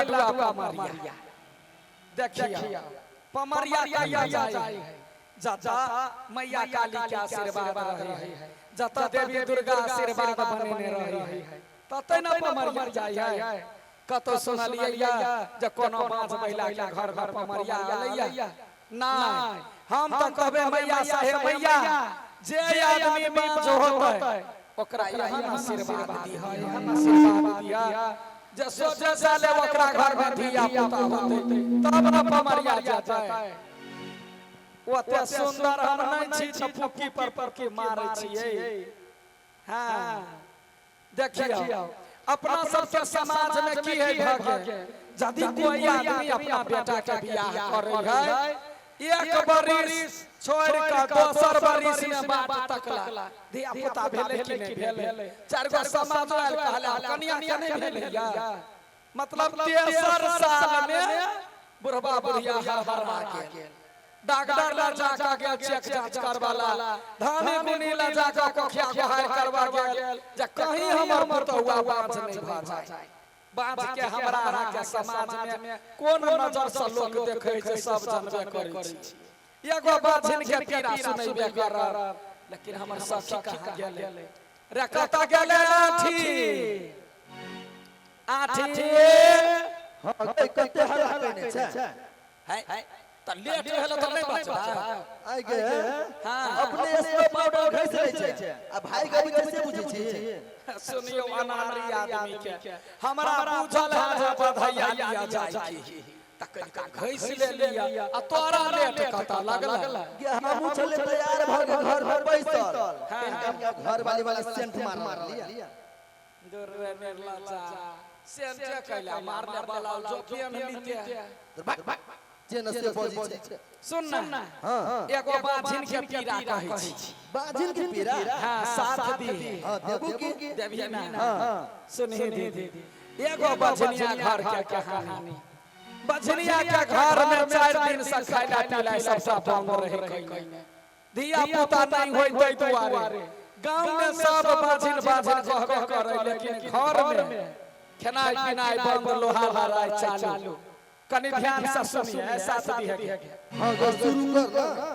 लडुआ पमरिया। देखियो पमरिया कहिया जाय है? जता मैया काली के आशीर्वाद रहे है, जता देवी दुर्गा आशीर्वाद बनेने रहे है, तते न पमरिया जाय है। कतौ सुनलियै जे कोनो बाँझ महिला के घर घर पमरिया एलैया? नहि। हम तऽ कहबै मैया साहेब मैया, जे आदमी बाँझ होतै ओकरा एहन आशीर्वाद दिह, एहन आशीर्वाद दिह जे सोचे साले ओकरा घर में धिया पुता होतै तब न पमरिया जेतै। ओते सुंदर हम नहि छी तऽ फुक्की पर फुक्की मारै छियै। हाँ देखियौ अपना सबके समाज में की है भऽ गेल, यदि कोई आदमी अपना बेटा के बियाह करै है, एक बरिस छोड़ि कऽ दोसर बरिस में बाट तकला, धिया पुता भेलै कि नहि भेलै। चारि गो समाज आयल, कहला कनिया के नहि भेलैया, मतलब तेसर साल में बुढ़बा बुढ़िया हड़बड़ा गेल, डॉक्टर ला जाकर गेल चेक जांच करवाला, धानी गुनी ला जाकर कोखिया गोहार करवा गेल जे कहीं हमर पुतहुआ बाँझ नहीं भऽ जाय। बाँझ के हमरा अहाँ के समाज में कोन नजर से लोक देखै छै सब जानबे करै छी। एगो बाझिन के पीड़ा सुनैबे करब, लेकिन हमर सखी कहाँ गेलै रे? कतऽ गेलै आठी आठी? हँ गै, कते हल्ला केने छै? है तऽ लेट भेल तऽ नहि बचबा। आइ गे। हाँ। अपने स्नो पाउडर घसि लै छै आ भाई के बुझै से बुझै छी। सुनियो अनारी आदमी के, हमरा बुझल है जे बधैया लिया जाय की, तऽ कनिका घसि ले लिया आ तोरा लेट कतऽ लगल? गे, हमहूँ छलै तैयार भऽ के घर पर बैसल, कनिका घर वाली वाली सेंट मार लिया। दूर रे निर्लज्जा, सेंटे कैला मारले वाला जो पेन लीते। जे न से बजै छै। सुन ना। हाँ। एगो बाझिन के पीड़ा कहै छी। बाजिन के पीड़ा? हाँ, साथ दी। हाँ, देबू की? देबिहे ना? हाँ। सुनही दीदी, एगो बझनिया घर के कहानी। बझनिया के घर में 4 दिन से खाइला पीला सबटा बंद रहे कइने, धिया पुता नहीं होय तै दुआरे। गांव में सब बाझिन बाझिन कहबे करे, लेकिन घर में खेनाइ पिनाइ बंद, लोहा लड़ाई चालू। कनि ध्यान से सुनिए, साथ दिहे। हाँ गो, शुरू कर ना।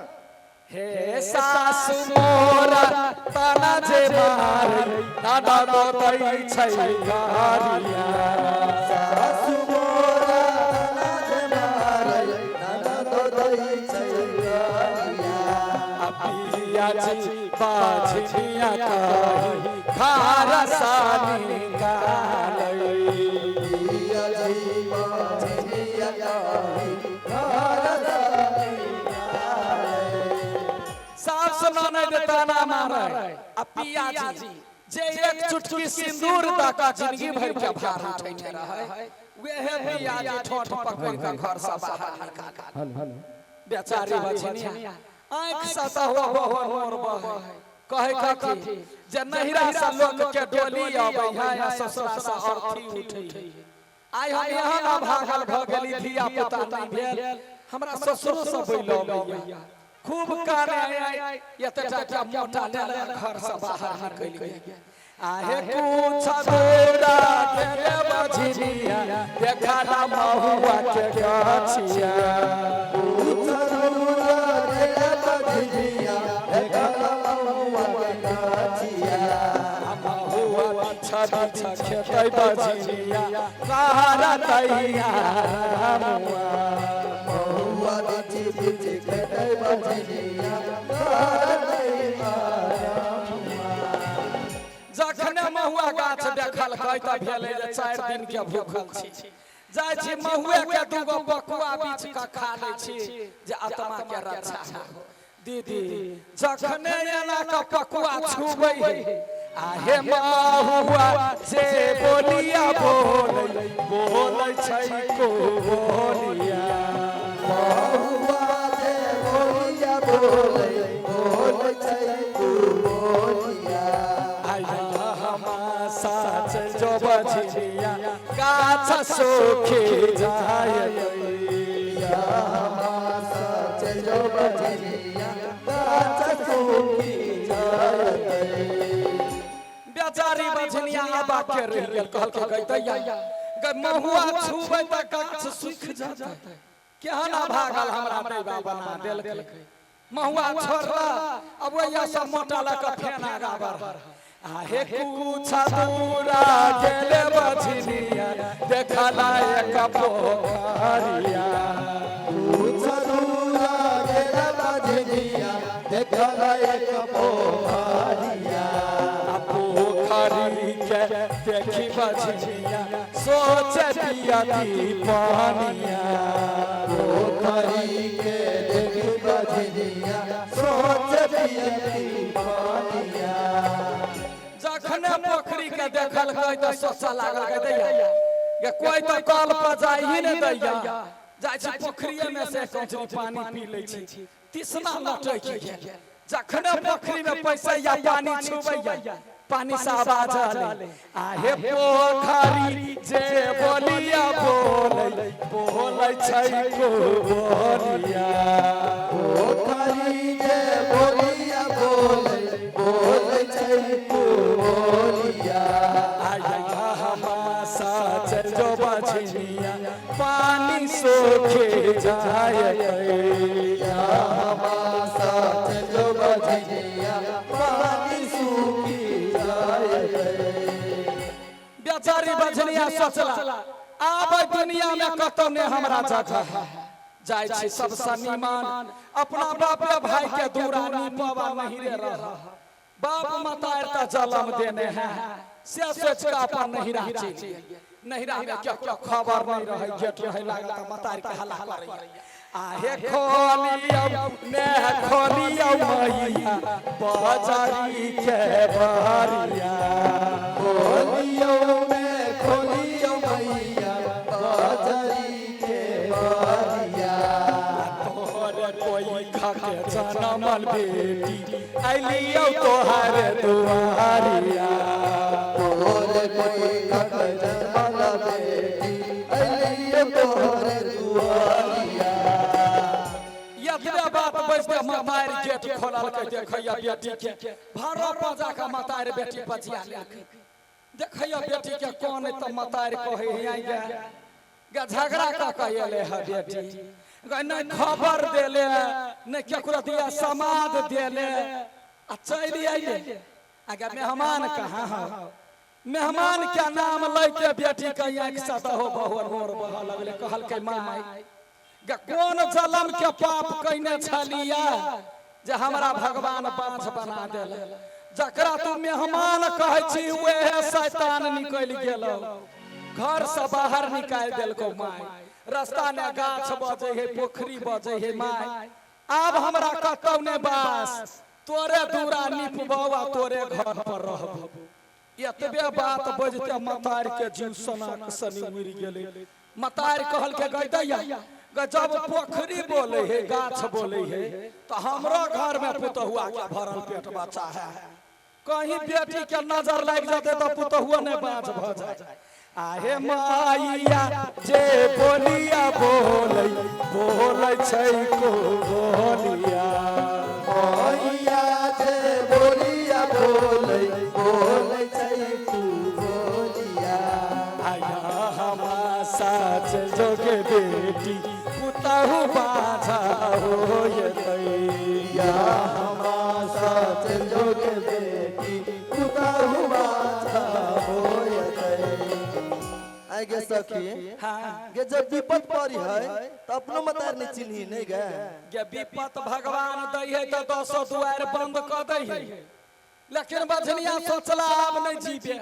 हे सासु मोरा ताना जे मारे, दादा गोतै छै गारिया। सासु मोरा ताना जे मारै, नाना ददै छै गरिया। आ पिया जी बाझिया कही खारा सानी कालै। पिया जी बाझिया कही घर सानी। सास ननद ताना मारे आ पिया जी जे एक चुटकी सिंदूर द कऽ जिंदगी भर के भार उठैने रहे, वेहे पिया जी ठोठ पकड़ कऽ घर से बाहर निकाल। बेचारी बझनिया आँखि से तऽ हो हो नोर बहे, कहै कथी जे नहिरा से लोक के डोली अबै है आ ससुरा से अर्थी उठै है। आइ हम एहन अभागल भऽ गेली, धिया पुता नहि भेल, हमरा ससुरो से बैल अबैया। खूब काने आइ एते टाका मोटा लेले घर से बाहर निकलि गेल। आहे कुछ दूरा गेले बझनिया, देखला महुआ के गाछिया। चरूरा गेले बझिया, देखला महुआ के गाछिया। महुआ बिछा बिछा खेतै बझनिया, कहारा तैया मुआ। महुआ बिछि बिछि खेतै बझिया, घर दैया। जखने महुआ गाछ देखलकै तऽ भेलै जे 4 दिन के भूखल छी, जाइ छी महुए के दूगो बकुआ बीछ कऽ खा लै छी जे आत्मा के रक्षा हो। दीदी, जखने एना कऽ पकुआ छुबै है, आहे महुआ जे बोलिया बोलै बोलै छै को बोलिया। महुआ जे बोलिया बोलै बोलै छै तू बोलिया। आया हमासा जो बझिया, गाछ सूखी जाय। जो बझिया, गाछ सूखी जाय। बेचारी बझनिया अबाक के रहि गेल, कहलकै गैतैया गे महुआ छुबै त गाछ सूख जाता। केहन अभागल हमरा दैबा बना देलकै। महुआ छोड़ला, अब वही सब मोटा लऽ कऽ फेन आगा बढ़। आहे कुछ दूरा गेले बछनिया, देखला एक पोखरिया। कुछ दूरा गेल बजनिया, देखल एक पोखरिया। आ पोखरी के देखी बछनिया, सोच पियती पानिया। पोखरी के देख बजनिया, सोच पियती पानिया। जखने पोखरी के देखलकै तऽ सोचऽ लागल, दैया गे कोई तऽ कल पर जाइ ही ने दैया, जाइ छी पोखरिये में से कौचरी पानी पी लै छी। तिसना लटकि गेल। जखने पोखरी में पैसैया, पानी छुबैया, पानी से आवाज अलै, आहे पोखरी जे बोलिया बोलै, बोलै छै को बोलिया। पोखरी जे बोलिया बोलै, बोलै छै बोलिया। आया हमासा जो बछनिया, पानी सोखे जाय। हमासा जो बजनिया, पानी सूखी जाय। बेचारी बछनिया सोचला, आब दुनिया में कतौ ने हमरा जगह है, जाइ छी सबसे निमान अपना बापे भाई के दूरा निपवा नहीं रे रह। बाप मतार त जलम देने हैं, से सोच के अपन नहिरा चलि। नहिरा में क्या क्या खबर नहीं रहे, गेट रहे लागल त मतार के हल्ला करैया, आहे खोलियौ ने खोलियौ मैया बजारी के बारिया। खोलियो में खोलियो मैया बजरी के बारिया। तोहर कोई खाके जनमल बेटी, अलियौ तोहर दुआरिया। तोहर कोई खक जन्मल बेटी, अइलियो तोहर दुआरिया। एतबे बात बजते मतारि गेट खोललकै, देखैया बेटी के भाड़ा पजा के मतारि बेटी बचिया लेलकै। देखैया बेटी के कोन तऽ मतारि कहै है, गे गे झगड़ा कऽ के एले है बेटी गे, नहि खबर देले, नहि केकरो दिया समाद देले आ चलि अइले। आगे मेहमान कहाँ है? मेहमान के नाम लैके बेटी के आँखि से दहो बहो नोर बहऽ लगलै। कहलकै, माय गे, कोन जलम के पाप कैने छलिया जे हमरा भगवान बाँझ बना देल? जकरा तू मेहमान कहै छी, उहे शैतान निकलि गेलौ। घर से बाहर निकालि देलकौ माय। रास्ता ने गाछ बजै है, पोखरी बजै है। माय, आब हमरा कतौ ने बास, तोरे दूरा निपबौ आ तोरे घर पर रहबौ। एतबे बात बजते मतार के जीव सनाक सनी उड़ि गेलै। मतार कहलकै, गै दैया गे, जब पोखरी बोले है, गाछ बोले है, तो हमरो घर में पुतहुआ के भरल पेट बच्चा है। कहीं बेटी के नजर लागि जेतै तऽ पुतहुआ नहि बाँझ भऽ जाय। आहे माइया जे बोलिया बोलै, बोलै छै को बोलिया। मैया जे बोलिया बोलै, बोलै छै तू बोलिया। आया हमासा जोगे बेटी, पुतहु बाझा होयतै। या हमासा जोगे बेटी, पुतहु बाझा होयतै। आइ गे सखी। हाँ। गे जब विपत पड़ी है तो अपनो मतार नहीं चिन्ही नहीं गे। गे विपत भगवान दै है तऽ दसो दुआरि बंद कऽ दै है। लेकिन बझनिया सोचला, आब नहि जीबे,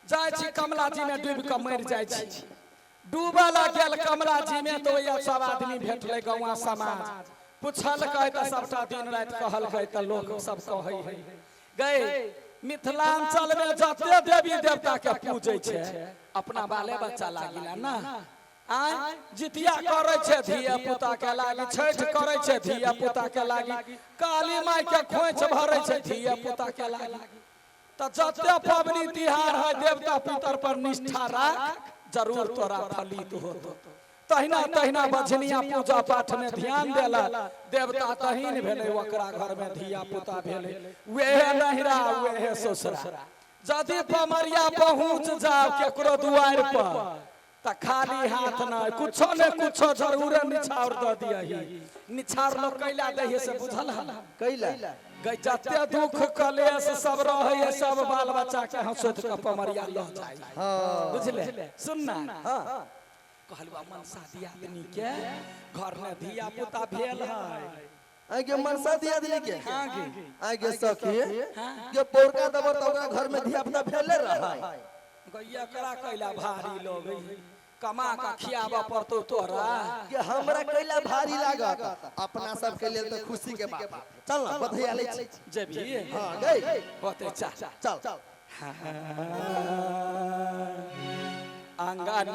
जाइ छी कमला जी में डूबि कऽ मरि जाइ छी। डूबऽ गेल कमला जी में तऽ ओहि सब आदमी भेटलै, गौआ समाज। पुछलकै तऽ सबटा दिन राति कहलकै। तऽ लोक सब कहै है गए, मिथिलांचल में जते देवी देवता के पूजै छै, अपना बाले बच्चा लागिला ना। आय जितिया करै छै धिया पुता के लागी, छठि करै छै धिया पुता के लागी, काली माई के खोंइछ भरै छै धिया पुता के लागी। तऽ जते पबनी तिहार है, देवता पितर पर निष्ठा राख, जरूर तोरा फलित होतो। तहिना तहिना बझनिया पूजा पाठ में ध्यान देला, देवता तहिन भेलै, ओकरा घर में धिया पुता भेलै। वेहे नहिरा, वेहे ससुरा। यदि पमरिया पहुँच जाओ केकरो दुआरि पर त खाली हाथ न कुछो ने कुछो जरूर निछावर द दियही। निछावर लोग कैला दही से बुझल हल? कैला? गई जते दुख कलेश सब रहे है, सब बाल बच्चा के हंसोत के पमरिया ल जाई। हाँ। बुझले? सुन ना। हाँ। कहलुआ मनसा दियादनी के घर में धिया पुता भेल है। आगे मनसा दिया दिली के? हाँ गे। आगे सखी के पोरका दबर त ओकरा घर में धिया पुता भेले रहै। गैया करा कैला भारी लोग कमा का खियाबा पड़तो तोरा। के हमरा कैला भारी लागत? अपना सब के लेल त खुशी के बात। चल ना, बधैया ले छी। जेबी? हां गई। होते चा। चल। अंगना।